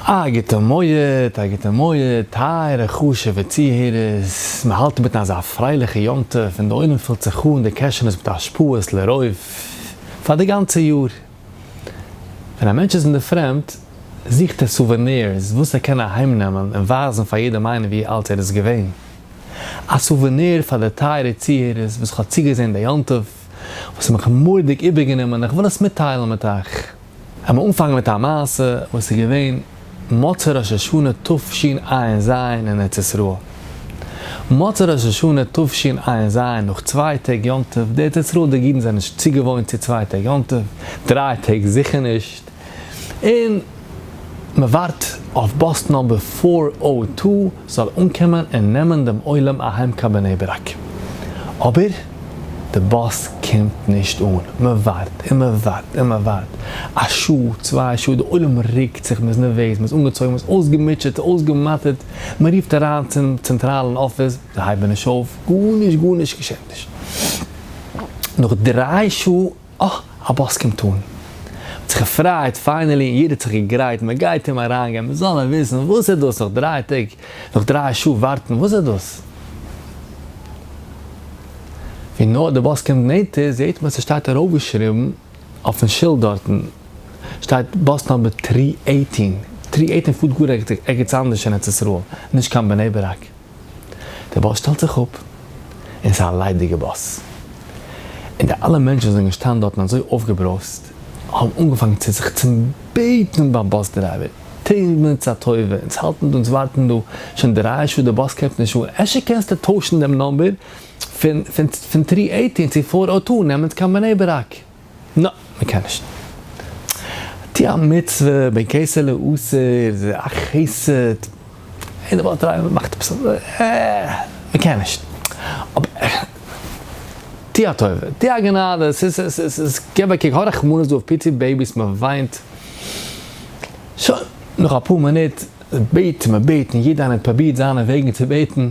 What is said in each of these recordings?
א גוטע מועד, א גוטע מועד, טייערע חשוב'ע צוהערערס, מען האלט אינמיטן אזא פרייליכע יום טוב און די עולם פילט זיך אן די קעשענעס מיט השפעות לרוב פאר די גאנצע יאר. ווען א מענטש איז אין די פרעמד זוכט ער souvenirs וואס ער קען אהיים נעמען און ווייזן פאר יעדעם איינעם ווי אלט ער איז געווען. א souvenir פאר די טייערע צוהערערס וואס כ'האב צוגעזען די יום טוב, וואס האט מיך מורא'דיג איבערגענומען, איך וויל עס מיטטיילן מיט אייך. לאמיר אנפאנגען מיט א מעשה וואס איז געווען מוצאי ראש השנה תשע"ז אין ארץ ישראל. מוצאי ראש השנה תשע"ז נאך צוויי טעג יום טוב, די ארץ ישראל'דיגע אידן זענען נישט צוגעוואוינט צו צוויי טעג יום טוב, דריי טעג זיכער נישט, און מען ווארט אויף bus number four o two זאל אנקומען און נעמען דעם עולם אהיים קיין בני ברק. אבער די באס קומט נישט אן, מען ווארט און מען ווארט און מען ווארט, א שעה, צוויי שעה, די עולם רוקט זיך, מען איז נערוועז, מען איז אנגעצויגן, מען איז אויסגעמוטשעט, אויסגעמאטערט, מען רופט אריין צום צענטראלן אפיס, זיי הייבן נישט אויף, גארנישט גארנישט געשעט נישט. נאך דריי שעה אה! א באס קומט אן. מ'האט זיך געפרייט, finally, און יעדער האט זיך געגרייט, מ'גייט אים אריינגיין, מ'זאל אים וויסן, וואס איז דאס נאך דריי טעג, נאך דריי שעה ווארטן, וואס איז דאס? ווי נאר די באס קומט נענטער, זעט מען ס'שטייט ארויפגעשריבן אויפן שילד דארטן, שטייט bus number three eighteen, three eighteen פארט גאר ערגעץ אנדערש אין ארץ ישראל, נישט קיין בני ברק. די באס שטעלט זיך אפ, און ס'איז א ליידיגע באס. און די אלע מענטשן וואס זענען געשטאנען דארטן אזוי אויפגעברויזט, האבן אנגעפאנגען צו זיך צום בעטן ביים bus driver, טו אונז א טובה, אונז האלטן דא, אונז ווארטן דא שוין דריי שעה, די באס קומט נישט אן, אפשר קענסטו טוישן דעם number פון פון three eighteen צו four o two, נעם אונז קיין בני ברק. נא, מען קען נישט. טו א מצוה, בין כסא לעשר, א חסד, און די bus driver מאכט עפעס אזוי, אה, מען קען נישט. אבער טו א טובה, טו א גענאדע, ס'איז ס'איז ס'איז, געב א קוק, האב רחמנות דא אויף פיצי babies, מען וויינט. שוין, נאך אפאר מינוט בעט מען בעט און יעדער איינער האט פרובירט זיינע וועגן צו בעטן,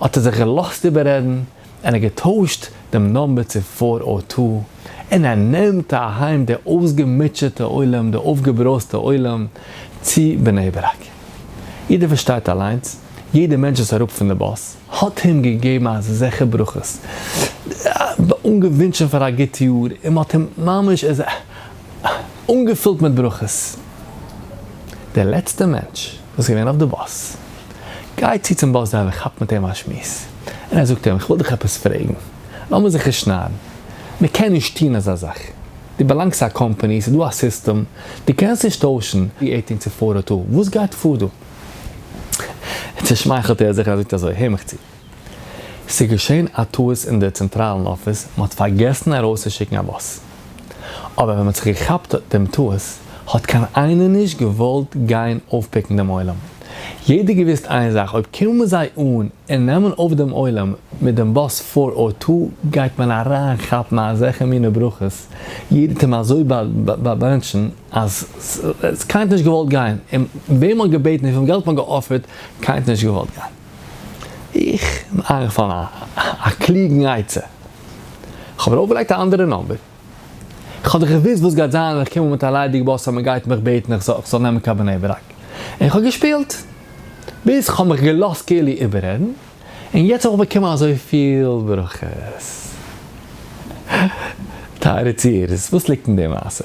האט ער זיך געלאזט איבעררעדן, און ער געטוישט דעם number צו four o two, און ער נעמט אהיים די אויסגעמוטשעטע עולם, די אויפגעברויזטע עולם, צו בני ברק. יעדער פארשטייט אליינס, יעדער מענטש וואס איז אראפ פון די באס, האט אים געגעבן אזעלכע ברכות, אנגעווינטשן פאר א גוט יאר, און מ'האט אים ממש אנגעפילט מיט ברכות. דער לעצטער מענטש וואס איז געווען אויף די באס, גייט צו צום bus driver כאפט מיט אים א שמועס, און ער זאגט אים, איך וויל דיך עפעס פרעגן, לאמיר זיך נישט נארן, מען קען נישט טון אזא זאך, דו באלאנגסט צו א קאמפאני, ס'איז דא א סיסטעם, דו קענסט נישט טוישן three eighteen צו four o two, וואס גייט פאר דא? צושמייכלט ער זיך און ער זאגט אזוי, הער מיך צו, ס'איז געשען א טעות אין די צענטראלן אפיס, מען האט פארגעסן ארויסצושיקן א באס. אבער ווען מ'האט זיך געכאפט דעם טעות, האט קיין איינער נישט געוואלט גיין אויפפיקן דעם עולם. יעדער געוואוסט איין זאך, אויב קומען זיי אן און נעמען אויף דעם עולם מיט דעם באס four o two, גייט מען אריין כאפן אזעלכע מינע ברכות, יעדער טוט אים אזוי באבענטשן, אז קיינער האט נישט געוואלט גיין, און וועם מ'האט געבעטן און וויפיל געלט מ'האט געאפערט, קיינער האט נישט געוואלט גיין. איך בין איינגעפאלן א קלוגן עצה. כ'האב ארויפגעלייגט א אנדערע number. כ'האב דאך געוואוסט וואס גייט זיין ווען איך קום אן מיט א ליידיג באס אז מ'גייט מיך בעטן איך זאל נעמען קיין בני ברק. און כ'האב געשפילט. ביז כ'האב מיך געלאזט כאילו איבעררעדן. און יעצט האב איך באקומען אזויפיל ברכות. טייערע צוהערערס, וואס ליגט אין די מעשה?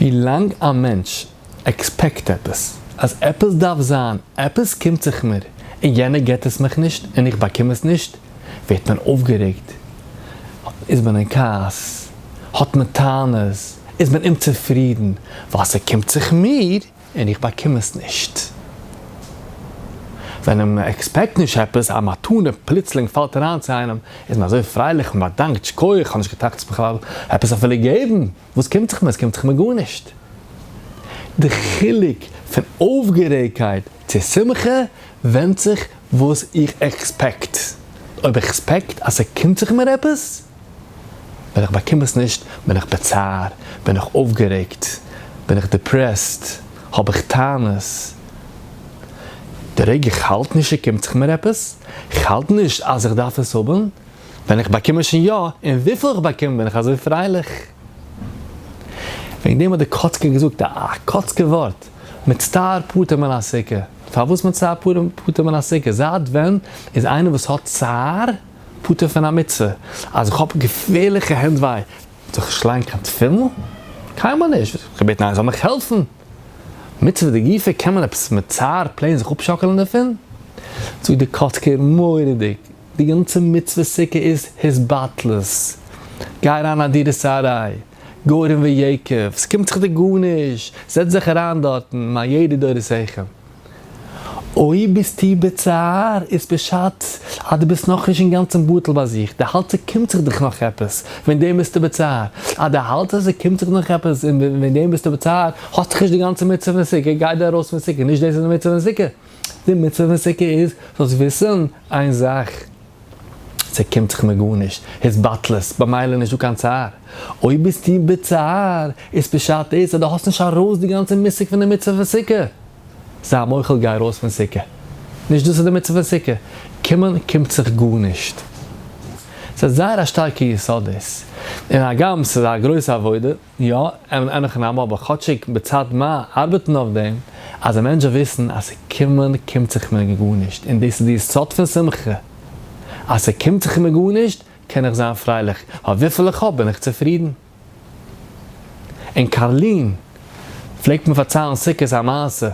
ווי לאנג א מענטש expect עפעס, אז עפעס דארף זיין, עפעס קומט זיך מיר, און יענער געט עס מיך נישט, און איך באקום עס נישט, ווערט מען אויפגערעגט, איז מען אין כעס, האט מען טענות, איז מען אומצופרידן, ווייל ס'קומט זיך מיר און איך באקום עס נישט. ווען מען expect נישט עפעס, א מתנה פלוצלינג פאלט אריין צו איינעם, איז מען אזוי פרייליך, מען באדאנקט, שכוח, כ'האב נישט געטראכט אז בכלל עפעס אפילו געבן, וואס קומט זיך מיר? עס קומט זיך מיר גארנישט. די חילוק פון אויפגערעגקייט צו שמחה ווענדט זיך וואס איך expect. אויב איך expect אז ס'קומט זיך מיר עפעס, ווען איך באקום עס נישט בין איך בצער, בין איך אויפגערעגט, בין איך depressed, האב איך טענות. די רגע איך האלט נישט ס'קומט זיך מיר עפעס, איך האלט נישט אז איך דארף עס האבן, ווען איך באקום עס שוין יא, און וויפיל איך באקום בין איך אזוי פרייליך. וועגן דעם האט דער קאצקער געזאגט א קאצקער ווארט. מצטער פטור מן הסוכה. פארוואס מצטער פטור מן הסוכה? זייט ווען איז איינער וואס האט צער פטור פון א מצוה? אז איך האב געפערליכע הענט וויי, זאל איך נישט לייגן קיין תפילין? קיינמאל נישט. איך האב געבעטן איינער זאל מיך העלפן. מצוה דגופא קען מען עפעס מיט צער plain זיך אפשאקעלן דערפון? זאגט די קאצקער מורא'דיג, די גאנצע מצוה סוכה איז התבטלות, גיי אריין א דירת עראי, גורן ויקב, ס'קומט זיך דיר גארנישט, זעץ זיך אריין דארטן, מה ידע דורותיכם. אויב ביסטו בצער איז פשט אז דו ביסט נאכנישט אינגאנצן בטל ביי זיך, דו האלטסט ס'קומט זיך דיך נאך עפעס, וועגן דעם ביסטו בצער. אז דו האלטסט אז ס'קומט זיך נאך עפעס און וועגן דעם ביסטו בצער, האסטו נישט די גאנצע מצוה פון סוכה, גיי דיר ארויס פון סוכה, נישט דאס איז די מצוה פון סוכה. די מצוה פון סוכה איז זאלסט וויסן איין זאך, ס'קומט זיך מיר גארנישט, התבטלות, במילא נישטא קיין צער. אויב ביסטו בצער, איז פשט איז אז דו האסט נישט ארויס די גאנצע מושג פון די מצוה פון סוכה. זיי מוחל גיי ארויס פון סוכה. נישט דאס איז די מצוה פון סוכה. קומען קומט זיך גארנישט. ס'איז זייער א שטארקע יסוד דאס. און הגם ס'איז א גרויסע עבודה, יא, אין הכי נמי, אבער כאטשיג בצד מה ארבעטן אויף דעם, אז א מענטש זאל וויסן אז ס'קומען קומט זיך מיר גארנישט, און דאס איז די יסוד פון שמחה, אז ס'קומט זיך מיר גארנישט, קען איך זיין פרייליך, ווייל וויפיל איך האב בין איך צופרידן. אין קארלין פלעגט מען פארציילן סוכות א מעשה, א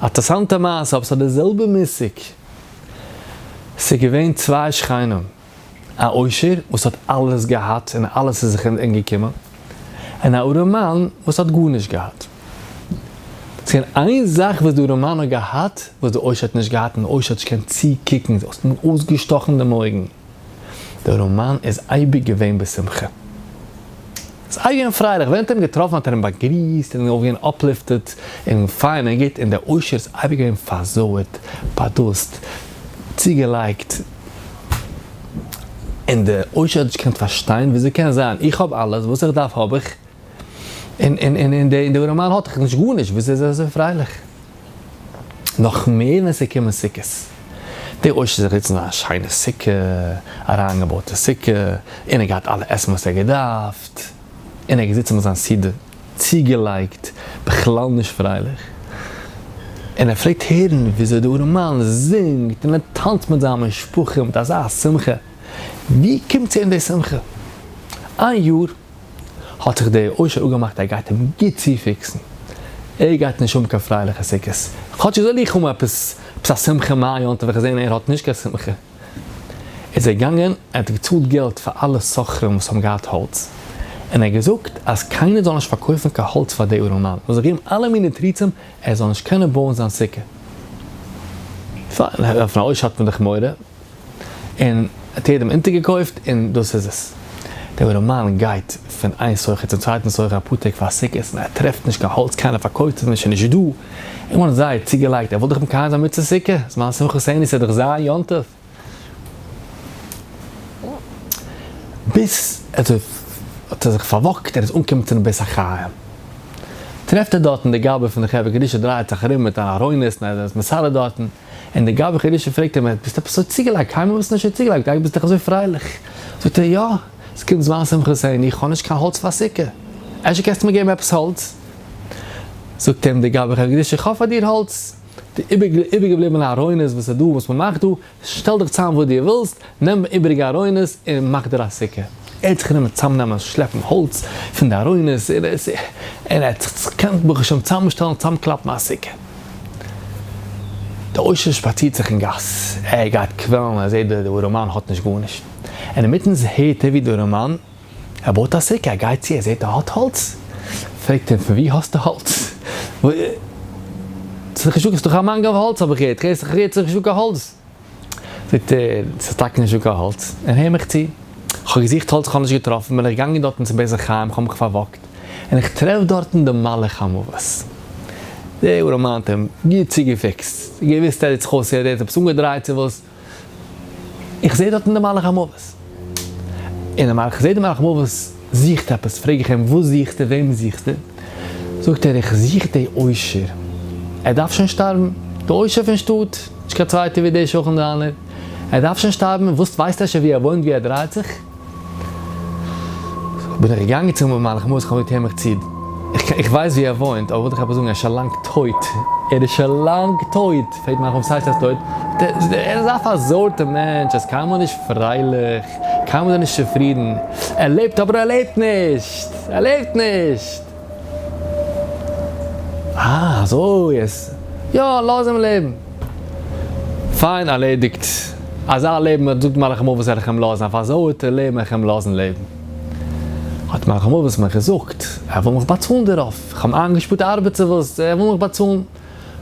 אינטערסאנטע מעשה אבער ס'האט די זעלבע מושג, ס'איז געווען צוויי שכנים, א עושר וואס האט אלעס געהאט און אלעס איז זיך אים אנגעקומען, און א ארעמאן וואס האט גארנישט געהאט. ס'איז געווען איין זאך וואס די ארעמאן האט געהאט וואס די עושר האט נישט געהאט און די עושר האט נישט געקענט צוקוקן, ס'האט אים אויסגעשטאכן דעם אויגן. דער ארעמאן איז אייביג געווען בשמחה. איז אייביג געווען פרייליך, ווען ער האט אים געטראפן האט ער אים באגריסט און אויך געווען uplifted און פיין און גוט, און דער עושר איז אייביג געווען פארזויערט, פארדאסט, צוגעלייגט, און דער עושר האט נישט געקענט פארשטיין וויאזוי קען זיין, איך האב אלעס וואס איך דארף האב איך, און און און און דער ארעמאן האט דאך נישט גארנישט, וויאזוי איז ער אזוי פרייליך? נאך מער ווען ס'איז געקומען סוכות. דער עושר איז געזיצן אין א שיינע סוכה, אריינגעבויטע סוכה, און ער געהאט אלע עסן וואס ער האט געדארפט, און ער איז געזיצן מיט זיין סעודה צוגעלייגט, בכלל נישט פרייליך, און ער פלעגט הערן וויאזוי דער ארעמאן זינגט און ער טאנצט מיט זיין משפחה מיט אזא שמחה, ווי קומט צו אים די שמחה? איין יאר האט זיך דער עושר אפגעמאכט ער גייט אים גוט צופיקסן, ער גייט נישט האבן קיין פרייליכע סוכות, כאטש זאל איך האבן עפעס עפעס א שמחה מיין יום טוב, איך זעה ער האט נישט קיין שמחה. איז ער געגאנגען ער האט געצאלט געלט פאר אלע סוחרים וואס האבן געהאט האלץ, און ער האט געזאגט אז קיינער זאל נישט פארקויפן קיין האלץ פאר די ארעמאן, מ'זאל זיך געבן אלע מיני תירוצים ער זאל נישט קענען בויען זיין סוכה. פיין, פון א עושר האט מען דאך מורא. און האט יעדעם אונטערגעקויפט און דאס איז עס. דער ארעמאן גייט פון איין סוחר צום צווייטן סוחר אפאר טעג פאר סוכות און ער טרעפט נישט קיין האלץ קיינער פארקויפט עס נישט ס'איז נישט דא. און איז זייער צוגעלייגט ער וויל דאך מקיים זיין מצות סוכה, זמן שמחתנו ס'איז דאך זיין יום טוב. ביז ער האט זיך פארוואקט ער איז אנגעקומען צום בית החיים טרעפט ער דארטן די גבאי פון די חברה קדישא דרייעט זיך ארום מיט אן ארונות און ער איז מסדר דארטן. און די גבאי קדישא פרעגט אים, ביסט עפעס אזוי צוגעלייגט, קיינמאל ביסטו נישט אזוי צוגעלייגט, אייביג ביסטו דאך אזוי פרייליך. זאגט ער, יא, עס קומט זמן שמחתנו, איך האב נישט קיין האלץ פאר סוכה, אפשר קענסטו מיר געבן עפעס האלץ? זאגט אים די גבאי קדישא, איך האב פאר דיר האלץ, די איבערגעבליבענע ארונות וואס איז דא, וואס מען מאכט דא, שטעל דיך צאם וואס דו ווילסט, נעם איבעריגע ארונות און מאך דיר א סוכה. ער האט זיך גענומען צאמנעמען שלעפן האלץ פון די ארונות, און ער האט זיך געקענט ברוך השם צאמשטעלן צאמקלאפן א סוכה. דער עושר שפאצירט זיך אין גאס, ער גייט קוועלן, ער זעט דער ארעמאן האט נישט גארנישט, און אינמיטן הערט ער ווי דער ארעמאן ער בויט א סוכה, ער גייט צו, ער זעט ער האט האלץ, פרעגט אים פון ווי האסטו האלץ? ס'איז דאך נישטא קיין מאנגל אויף האלץ האב איך געהערט, איך הער ס'איז נישטא קיין האלץ. זאגט ער, ס'איז טאקע נישטא קיין האלץ, און הער מיך צו, כ'האב געזוכט האלץ כ'האב נישט געטראפן, בין איך געגאנגען דארטן צום בית החיים, כ'האב מיך פארוואקט, און איך טרעף דארטן דעם מלאך המוות. דער ארעמאן האט אים גוט צוגעפיקסט, געוואוסט ער האט זיך אויס ער האט עפעס אנגעדרייט צו וואס, איך זעה דארטן דעם מלאך המוות. און דער מלאך, איך זעה דער מלאך המוות זוכט עפעס, פרעג איך אים, וואס זוכסטו, וועם זוכסטו? זאגט ער, איך זוך די עושר, ער דארף שוין שטארבן, די עושר פון שטאט, נישט קיין צווייטער ווי דער שכן דיינער, ער דארף שוין שטארבן, וואס ווייסט אפשר וואו ער וואוינט, וואו ער דרייט זיך? בין איך געגאנגען צום מלאך המוות, איך האב געזאגט, הער מיך צו. איך ווייס ווי ער וואוינט, אבער וויל דיך עפעס זאגן, ער איז שוין לאנג טויט, ער איז שוין לאנג טויט, פרעגט מלאך המוות, וואס הייסט ער איז טויט? ער איז א פארזארגטע מענטש, ער איז קיינמאל נישט פרייליך, קיינמאל איז ער נישט צופרידן, ער לעבט אבער ער לעבט נישט, ער לעבט נישט! אה, אזוי איז, יא, לאז אים לעבן. פיין, ארלעדיגט. אזא לעבן, זאגט מלאך המוות, וועל איך אים לאזן, א פארזארגטע לעבן וועל איך אים לאזן לעבן. האט מלאך המוות מיר געזאגט, ער וויל מיך באצאלן דערויף, איך האב אים איינגעשפארט ארבעט צו וואס, ער וויל מיך באצאלן.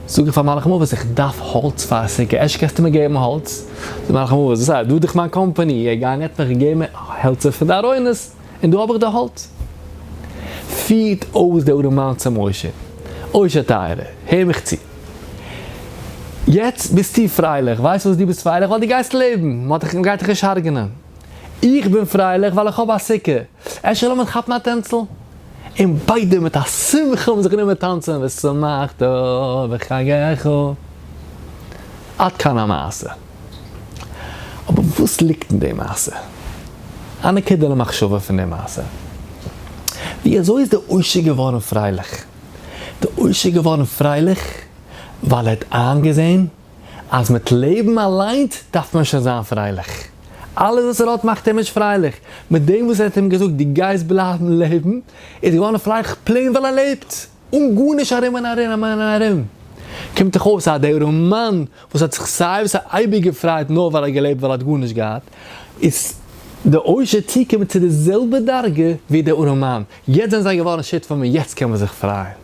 זאג איך פאר מלאך המוות, איך דארף האלץ פאר א סוכה, אפשר קענסטו מיר געבן האלץ? זאגט מלאך המוות, וואס הייסט, דא איז דאך מיין קאמפאני, ער געגאנגען האט מיך געגעבן העלצער פון די ארונות, און דא האב איך די האלץ. פירט אויס דער ארעמאן צום עושר, עושר טייערער, הער מיך צו, יעצט ביסטו פרייליך, ווייסט פארוואס דו ביסט פרייליך? ווייל דו גייסט לעבן, מען גייט דיך נישט הרג'נען. איך בין פרייליך ווייל איך האב א סוכה, אפשר לאמיר כאפן א טענצל? און ביידע מיט א שמחה האבן זיך גענומען טאנצן ושמחת בחגך. עד כאן המעשה. אבער וואס ליגט אין די מעשה? א נקודה למחשבה פון די מעשה. ווי אזוי איז די עושר געווארן פרייליך? די עושר איז געווארן פרייליך ווייל ער האט איינגעזען אז מיט לעבן אליינס דארף מען שוין זיין פרייליך. אלעס וואס ער האט מאכט אים נישט פרייליך. מיט דעם וואס ער האט אים געזאגט דו גייסט בלייבן לעבן, איז ער געווארן פרייליך plain ווייל ער לעבט, אן גארנישט ארום און ארום און ארום. קומט דאך אויס אז דער ארעמאן וואס האט זיך סיי ווי סיי אייביג געפרייט נאר ווייל ער האט געלעבט ווייל ער האט גארנישט געהאט, איז די עושר צוקומען צו די זעלבע דרגה ווי דער ארעמאן. יעצט זענען זיי געווארן שותפים און יעצט קען מען זיך פרייען.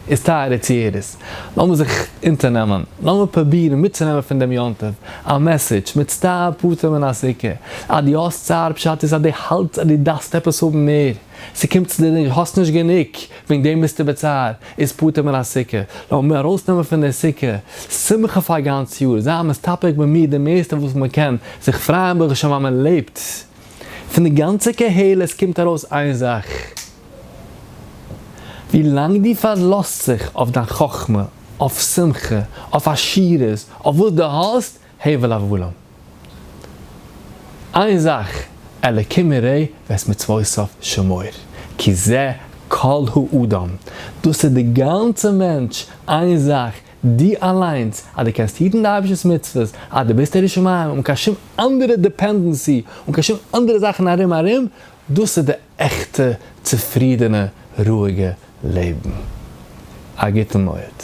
איז טייערע צוהערערס, לאמיר זיך אונטערנעמען, לאמיר פרובירן מיטצונעמען פון דעם יום טוב א message, מצטער פטור מן הסוכה, אז דו האסט צער פשט איז אז דו האלטסט אז דו דארפסט עפעס האבן מער, ס'קומט צו דיר נישט, האסט נישט גענוג, וועגן דעם ביסטו בצער, איז פטור מן הסוכה. לאמיר ארויסנעמען פון דער סוכה שמחה פאר א גאנץ יאר, זיי מסתפק במי די מערסטע וואס מען קען, זיך פרייען ברוך השם אז מען לעבט. פון די גאנצע קהלת קומט ארויס איין זאך, ווי לאנג דו פארלאזט זיך אויף דיין חכמה, אויף שמחה, אויף עשירות, אויף וואס דו האסט, הבל הבלים. איין זאך, אלקים ירא ואת מצוותיו שמור, כי זה כל האדם, דאס איז די גאנצע מענטש, איין זאך, דו אליינס, אז דו קענסט היטן די אייבערשטענס מצוות, אז דו ביסט א ירא שמים, אן קיין שום אנדערע dependency, אן קיין שום אנדערע זאכן ארום ארום, דאס איז די עכטע צופרידענע רואיגע לעבן. א גוטן מועד.